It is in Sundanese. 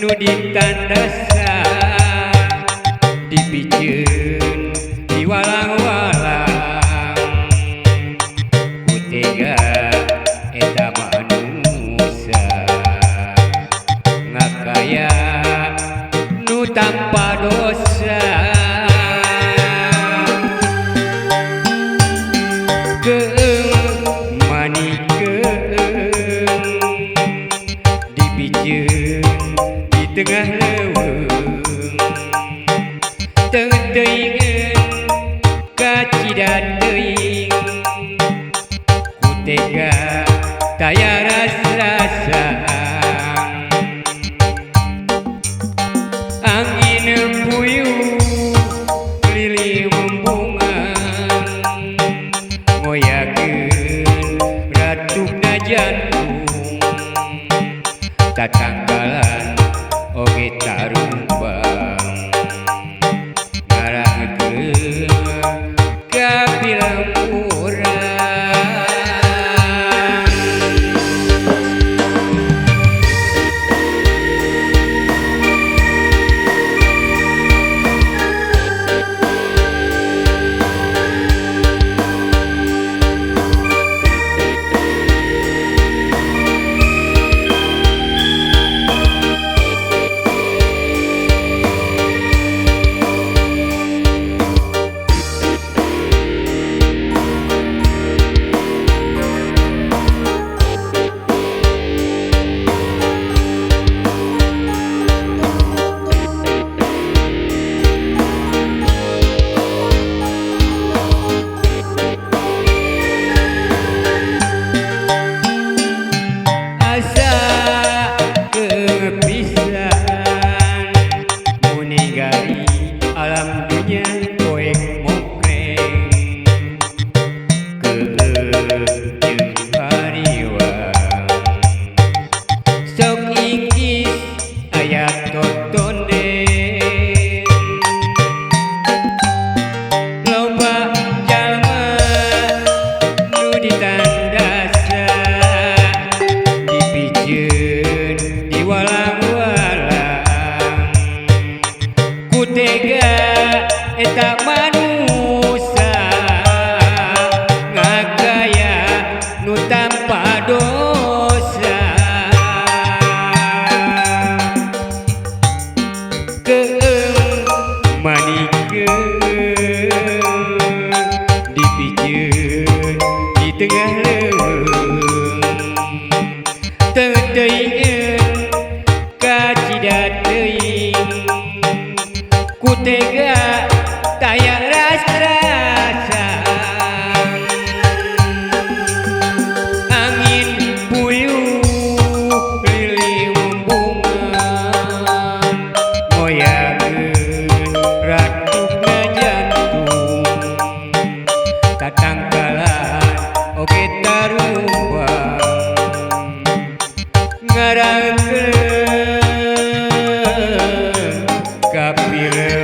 nu ditandasa dipiceun diwalang-walang ku tega eta manusia ngakaya nu tanpa dosa. Keung manikeung dipiceun di tengah leuweung teu teuingeun kacida teuing ku tega taya ras-rasa. Angin puyuh lili membungan ngoyakeun ratukna jantung tatangkalan oge tarumbang ngarangkeun ka pilemburan. Asa kepisan muninggali alam dunya poek mokreng keung jeung hariwang sok ikis aya totonden loba jalma nu ditandasa dipiceun diwalang-walang ku tega eta manusia ngakaya nu tanpa dosa. Keung manikeun dipiceun di tengah leuweung teu teuingeun kacida teuing ku tega taya ras-rasa. Angin puyuh lili membungan ngoyakeun ratukna jantung tatangkalan oge tarumbang ngarangkeun ka pilemburan.